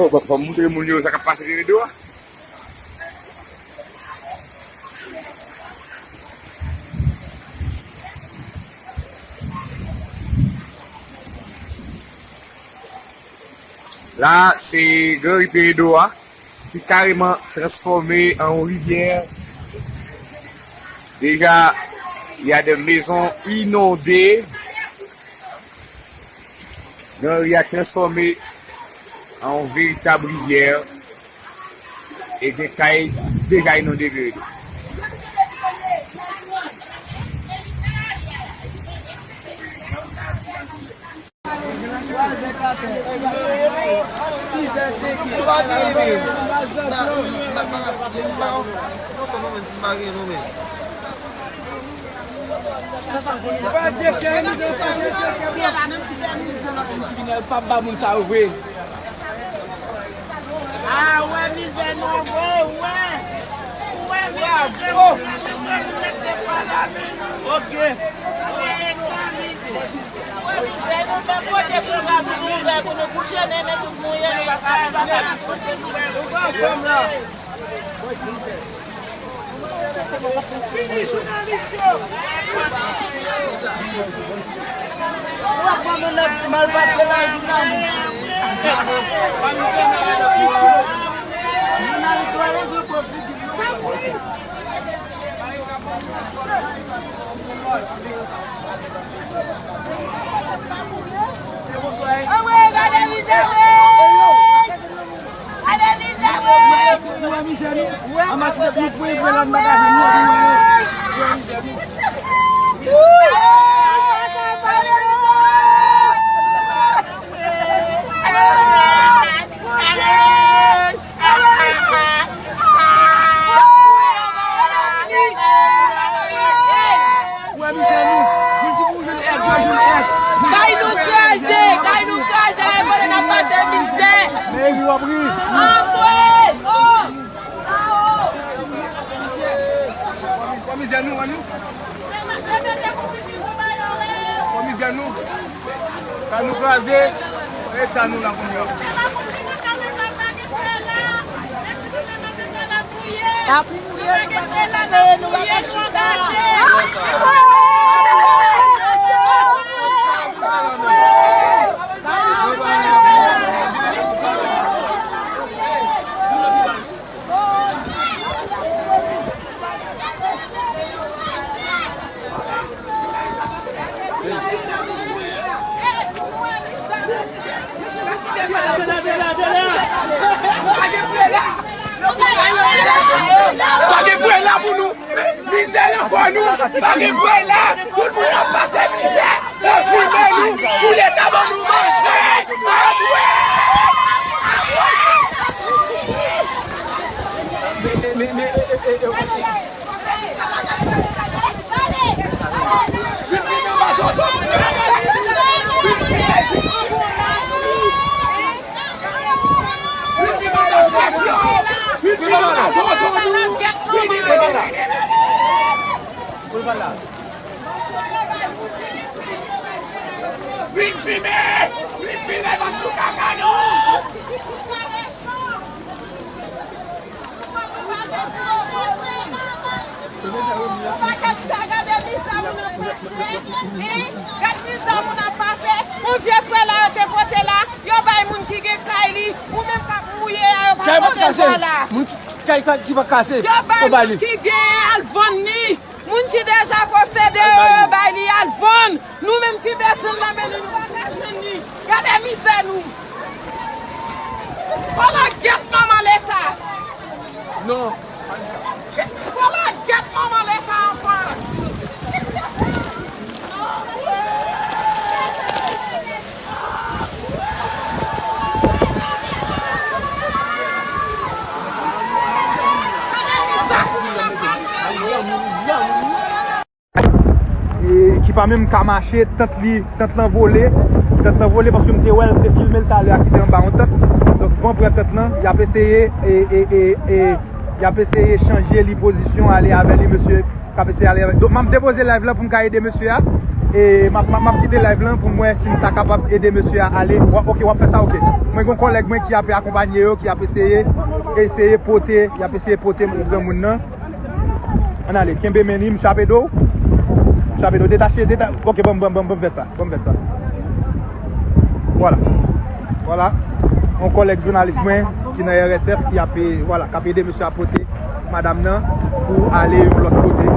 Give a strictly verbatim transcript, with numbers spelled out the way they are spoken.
Bon, fò m moutre moun yo sa k ap pase Peredo a. La, se Gran Ri Peredo a, ki kareman transfòme an yon rivyè. Deja, il y a des maisons inondées. Gran Ri a transfòme an yon veritab rivyè e gen kay deja inonde Peredo. Pap ba moun sa yo vre. Ah, wè mizè nou, wè, wè. Wè mizè nou, wè mizè nou, mete pa la men nou. Ok. Wè, wè mizè nou, fè kote pou nou, pou nou ouvè, pou nou bouche nen, men tout mouye, nou pa ka, nou pa ka. Ou pa fòm la. Fini jounalis yo! Ou ap ban nou nèg mal pase la, jounalis. Jounalis yo, ale jwe pwòf figi nou. Anmwe, gade mizè, wi! Gade mizè, wi! Ou wè mizè nou? An Matinik, nou pran vre la, nou pa ka jwenn nou. Ou wè mizè nou? Ou wè mizè nou? Moun ki pou jwenn èd, yo jwenn èd. Kay nou kraze, kay nou kraze, la e kote n ap pase mizè. Men epi w ap ri. Anmwe! Oh! Ah, oh! Wè mizè nou, wè nou. Wè mizè nou. Kay nou kraze, eta nou la kounye a. N ap mouri, nou pa ka kanpe, nou pa ka chita. Pa gen prela pou nou. Mizè nan kò nou. Pa gen prela. Tout moun ap pase mizè. Konfime nou pou Leta ban nou manje. Anmwe! Vin fimen! Vin fimen, bann chou kaka nou! Ou pa ka di sa, gade mizè moun ap pase. Hein? Gad mizè moun ap pase. Yon vye prela yo te pote la, yo bay moun ki gen kay li. Ou menm k ap mouye a, yo pa pote l pa la. Moun ki, kay ki pa kase, yo bay li. Yo bay moun ki gen al vann li. Moun ki deja posede yo, yo bay li al vann. Nou menm ki bezwen l nan men nou, nou pa ka jwenn li. Gade mizè nou. Fò la gèt manman Leta. Non, pa di sa. Fò la gèt manman Leta ankò. Gade mizè moun nan pase. E, ki pa menm ka mache, tant li, tant lan vole, tant lan vole, paske m te wè l, m te filme l talè a, ki te anba yon tant. Donk, van pran tant lan, y ap eseye, e, e, e, e, y ap eseye chanje li pozisyon, ale avè li, mesye k ap eseye ale avè. Donk, m ap depoze live la pou m ka ede mesye a. E m ap, m ap, m ap kite live lan pou m wè si m ta kapab ede mesye a ale. Wa-, ok, w ap fè sa, ok. Mwen gen yon kòlèg mwen ki ap akonpanye yo, ki ap eseye, eseye pote, y ap eseye pote granmoun nan. Ann ale, kenbe men li, m chape do. M chape do, detache, deta-, ok, ban m, ban m, ban m, ban m vès la, ban m vès la. Vwala. Vwala. Yon kòlèg jounalis mwen ki nan R S F ki ap, vwala, k ap ede mesye a pote madanm nan pou ale yon lòt kote.